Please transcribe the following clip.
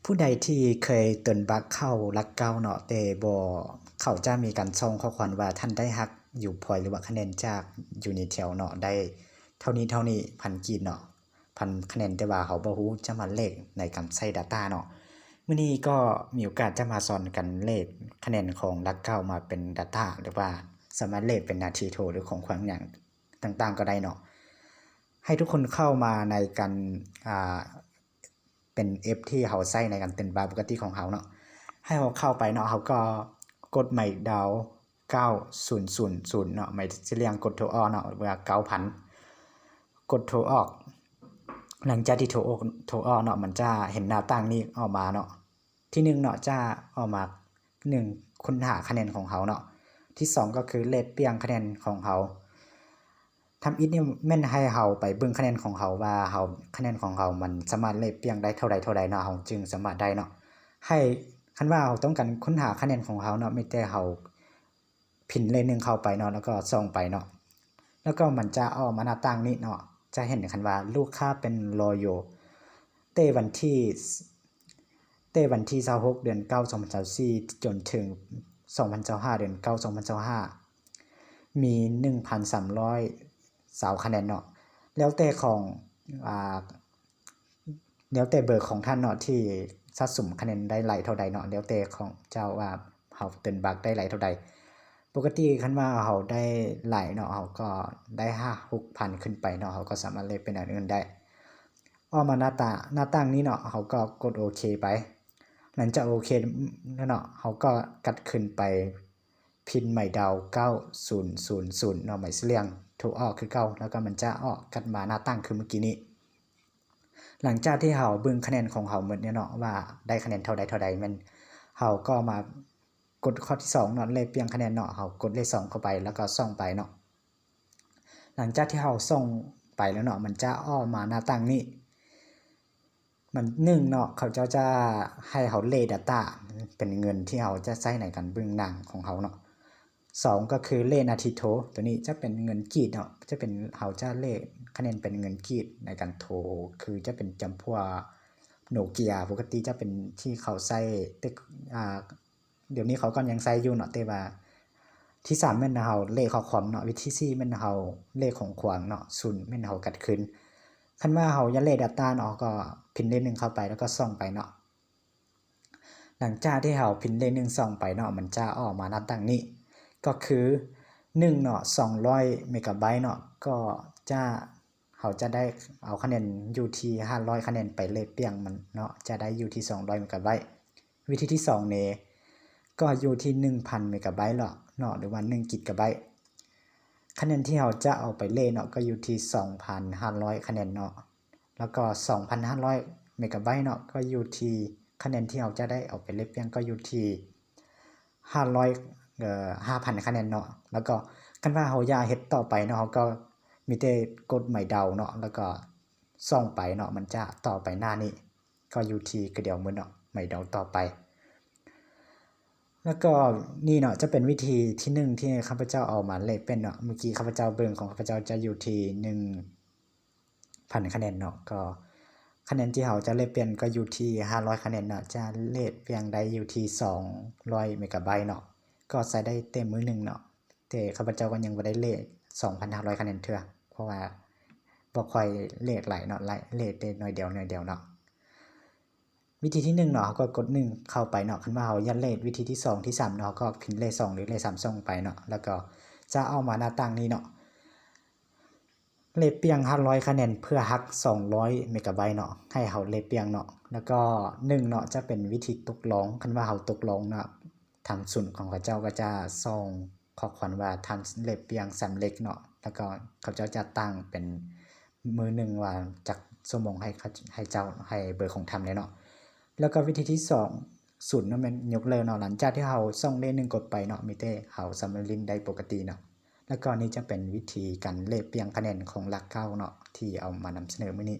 ຜູ້ໃດທີ່ເຄີຍເຕີນບັກເຂົ້າຫຼັກເກົ້າເນາະ ແຕ່ບໍ່ ເຂົາຈະມີການສົ່ງຂໍ້ຄວາມວ່າທ່ານໄດ້ຮັກຢູ່ພອຍ ຫຼືວ່າຄະແນນຈາກ Unitel ເນາະ ໄດ້ເທົ່ານີ້ເທົ່ານີ້ພັນກີບເນາະ ພັນຄະແນນ ແຕ່ວ່າເຮົາບໍ່ຮູ້ຈະມາເລກໃນການໃຊ້ data ເນາະ. ມື້ນີ້ກໍມີໂອກາດຈະມາສອນກັນເລກຄະແນນຂອງຫຼັກເກົ້າມາເປັນ data ຫຼືວ່າສາມາດເລກເປັນນາທີໂທ ຫຼືຂອງຂວັນຫຍັງຕ່າງໆກໍໄດ້ເນາະ. ໃຫ້ທຸກຄົນເຂົ້າມາໃນການ ອ່າ ເປັນແອັບທີ່ເຮົາໃຊ້ໃນການເຕີນບັກປົກກະຕິຂອງເຮົາເນາະ. ໃຫ້ເຮົາເຂົ້າໄປເນາະ ເຮົາກໍກົດໝາຍດາວເກົ້າສູນສູນສູນເນາະ ໝາຍສຽງກົດໂທອອກເນາະ ເພື່ອເກົ້າພັນ ກົດໂທອອກ. ຫຼັງຈາກທີ່ໂທອອກ ໂທອອກເນາະ ມັນຈະເຫັນໜ້າຕ່າງນີ້ອອກມາເນາະ. ທີໜຶ່ງເນາະ ຈະອອກມາ ໜຶ່ງ ຄົ້ນຫາຄະແນນຂອງເຮົາເນາະ. ທີສອງກໍຄືເລກປ່ຽງຄະແນນຂອງເຮົາ. ທຳອິດນີ້ແມ່ນໃຫ້ເຮົາໄປເບິ່ງຄະແນນຂອງເຮົາວ່າເຮົາ ຄະແນນຂອງເຮົາມັນສາມາດເລກປ່ຽງໄດ້ເທົ່າໃດເທົ່າໃດເນາະ ເຮົາຈຶ່ງສາມາດໄດ້ເນາະ. ໃຫ້ ຄັນວ່າເຮົາຕ້ອງການຄົ້ນຫາຄະແນນຂອງເຮົາເນາະ ມີແຕ່ເຮົາພິມເລກໜຶ່ງເຂົ້າໄປເນາະ ແລ້ວກໍສ່ອງໄປເນາະ ແລ້ວກໍມັນຈະອອກມາໜ້າຕ່າງນີ້ເນາະ. ຈະເຫັນຄັນວ່າລູກຄ້າເປັນ loyal ແຕ່ວັນທີ ແຕ່ວັນທີຊາວຫົກ ເດືອນເກົ້າ ສອງພັນຊາວສີ່ ຈົນເຖິງ ສອງພັນຊາວຫ້າ ເດືອນເກົ້າ ສອງພັນຊາວຫ້າ ມີໜຶ່ງພັນສາມຮ້ອຍຊາວຄະແນນເນາະ. ແລ້ວແຕ່ຂອງ ອ່າ ແລ້ວແຕ່ເບີຂອງທ່ານເນາະ ທີ່ສະສົມຄະແນນໄດ້ຫຼາຍເທົ່າໃດເນາະ ແລ້ວແຕ່ຂອງເຈົ້າວ່າເຮົາເຕີນບັກໄດ້ຫຼາຍເທົ່າໃດ. ປົກກະຕິຄັນວ່າເຮົາໄດ້ຫຼາຍເນາະ ເຮົາກໍໄດ້ຫ້າຫົກພັນຂຶ້ນໄປເນາະ ເຮົາກໍສາມາດເລກເປັນອັນອື່ນໄດ້. ອອກມາໜ້າຕາ ໜ້າຕ່າງນີ້ເນາະ ເຮົາກໍກົດໂອເຄໄປ. ຫຼັງຈາກໂອເຄແລ້ວເນາະ ເຮົາກໍກັດຂຶ້ນໄປພິມໝາຍດາວເກົ້າສູນສູນສູນເນາະ ໝາຍສຽງໂທອອກຄືເກົ່າ ແລ້ວກໍມັນຈະອອກກັດມາໜ້າຕ່າງຄືເມື່ອກີ້ນີ້. ຫຼັງຈາກທີ່ເຮົາເບິ່ງຄະແນນຂອງເຮົາໝົດແລ້ວເນາະ ວ່າໄດ້ຄະແນນເທົ່າໃດເທົ່າໃດ ແມ່ນເຮົາກໍມາກົດຂໍ້ທີສອງເນາະ ເລກປ່ຽງຄະແນນເນາະ ເຮົາກົດເລກສອງເຂົ້າໄປ ແລ້ວກໍສ່ອງໄປເນາະ. ຫຼັງຈາກທີ່ເຮົາສົ່ງໄປແລ້ວເນາະ ມັນຈະອອກມາໜ້າຕ່າງນີ້. ມັນ ໜຶ່ງເນາະ ເຂົາເຈົ້າຈະໃຫ້ເຮົາເລກ data ເປັນເງິນທີ່ເຮົາຈະໃຊ້ໃນການເບິ່ງໜັງຂອງເຮົາເນາະ. ສອງ ກໍຄືເລກນາທີໂທ ໂຕນີ້ຈະເປັນເງິນກີບເນາະ ຈະເປັນ ເຮົາຈະເລກຄະແນນເປັນເງິນກີບໃນການໂທ ຄືຈະເປັນຈຳພວກໂນເກຍ ປົກກະຕິຈະເປັນທີ່ເຂົາໃຊ້ ແຕ່ ອ່າ ດຽວນີ້ເຂົາກໍຍັງໃຊ້ຢູ່ເນາະ ແຕ່ວ່າທີສາມແມ່ນເຮົາເລກຂໍ້ຄວາມເນາະ ວິທີສີ່ແມ່ນເຮົາເລກຂອງຂວາງເນາະ ສູນແມ່ນເຮົາກັດຄືນ. ຄັນວ່າເຮົາຢາກເລກ data ເນາະ ເຮົາກໍພິມເລກໜຶ່ງເຂົ້າໄປ ແລ້ວກໍສ່ອງໄປເນາະ. ຫຼັງຈາກທີ່ເຮົາພິມເລກໜຶ່ງສ່ອງໄປເນາະ ມັນຈະອອກມາໜ້າຕ່າງນີ້ ກໍຄື ໜຶ່ງເນາະ ສອງຮ້ອຍເມກາໄບເນາະ ກໍຈະ ເຮົາຈະໄດ້ເອົາຄະແນນຢູ່ທີ່ຫ້າຮ້ອຍຄະແນນໄປເລກປ່ຽງມັນເນາະ ຈະໄດ້ຢູ່ທີ່ສອງຮ້ອຍເມກາໄບ. ວິທີທີສອງນີ້ກໍຢູ່ທີ່ໜຶ່ງພັນເມກາໄບເນາະ ເນາະ ຫຼືວ່າໜຶ່ງກິກາໄບ. ຄະແນນທີ່ເຮົາຈະເອົາໄປເລກເນາະ ກໍຢູ່ທີ່ສອງພັນຫ້າຮ້ອຍຄະແນນເນາະ ແລ້ວກໍສອງພັນຫ້າຮ້ອຍເມກາໄບເນາະ ກໍຢູ່ທີ່ ຄະແນນທີ່ເຮົາຈະໄດ້ເອົາໄປເລກປ່ຽງກໍຢູ່ທີ່ຫ້າຮ້ອຍ ເອີ ຫ້າພັນຄະແນນເນາະ. ແລ້ວກໍຄັນວ່າເຮົາຢາກເຮັດຕໍ່ໄປເນາະ ເຮົາກໍມີແຕ່ກົດໝາຍດາວເນາະ ແລ້ວກໍສ່ອງໄປເນາະ ມັນຈະຕໍ່ໄປໜ້ານີ້ ກໍຢູ່ທີ່ກະດຽວມືເນາະ ໝາຍດາວຕໍ່ໄປ. ແລ້ວກໍນີ້ເນາະ ຈະເປັນວິທີທີໜຶ່ງທີ່ຂ້າພະເຈົ້າເອົາມາເລກປ່ຽນເນາະ. ເມື່ອກີ້ຂ້າພະເຈົ້າເບິ່ງຂອງຂ້າພະເຈົ້າຈະຢູ່ທີ່ໜຶ່ງພັນຄະແນນເນາະ ກໍຄະແນນທີ່ເຮົາຈະເລກປ່ຽນກໍຢູ່ທີ່ຫ້າຮ້ອຍຄະແນນເນາະ ຈະເລກປ່ຽນໄດ້ຢູ່ທີ່ສອງຮ້ອຍເມກາໄບເນາະ ກໍໃຊ້ໄດ້ເຕັມມື້ໜຶ່ງເນາະ. ແຕ່ຂ້າພະເຈົ້າກໍຍັງບໍ່ໄດ້ເລກສອງພັນຫ້າຮ້ອຍຄະແນນເທື່ອ ເພາະວ່າບໍ່ຄ່ອຍເລກຫຼາຍເນາະ ເລກແຕ່ໜ້ອຍດຽວ ໜ້ອຍດຽວເນາະ. ວິທີທີໜຶ່ງເນາະ ເຮົາກໍກົດໜຶ່ງເຂົ້າໄປເນາະ. ຄັນວ່າເຮົາຢາກເລກວິທີທີສອງ ທີສາມເນາະ ເຮົາກໍພິມເລກສອງ ຫຼືເລກສາມ ສົ່ງໄປເນາະ ແລ້ວກໍຈະອອກມາໜ້າຕ່າງນີ້ເນາະ ເລກປ່ຽນຫ້າຮ້ອຍຄະແນນເພື່ອຮັກສອງຮ້ອຍເມກາໄບເນາະ ໃຫ້ເຮົາເລກປ່ຽນເນາະ. ແລ້ວກໍໜຶ່ງເນາະ ຈະເປັນວິທີຕົກລົງ ຄັນວ່າເຮົາຕົກລົງເນາະ ທາງສູນຂອງເຂົາເຈົ້າກໍຈະສົ່ງ ຂໍ້ຄວາມວ່າທ່ານເລກປ່ຽນສຳເລັດເນາະ ແລ້ວກໍເຂົາເຈົ້າຈະຕັ້ງເປັນມື້ໜຶ່ງວ່າຈັກຊົ່ວໂມງໃຫ້ເຂົາ ໃຫ້ເຈົ້າ ໃຫ້ເບີຂອງທ່ານເລີຍເນາະ. ແລ້ວກໍວິທີທີສອງ ສູນເນາະ ແມ່ນຍົກເລີກເນາະ. ຫຼັງຈາກທີ່ເຮົາສົ່ງເລກໜຶ່ງກົດໄປເນາະ ມີແຕ່ເຮົາສາມາດຫຼິ້ນໄດ້ປົກກະຕິເນາະ. ແລ້ວກໍນີ້ຈະເປັນວິທີການເລກປ່ຽນຄະແນນຂອງຫຼັກເກົ້າເນາະ ທີ່ເອົາມານຳສະເໜີມື້ນີ້.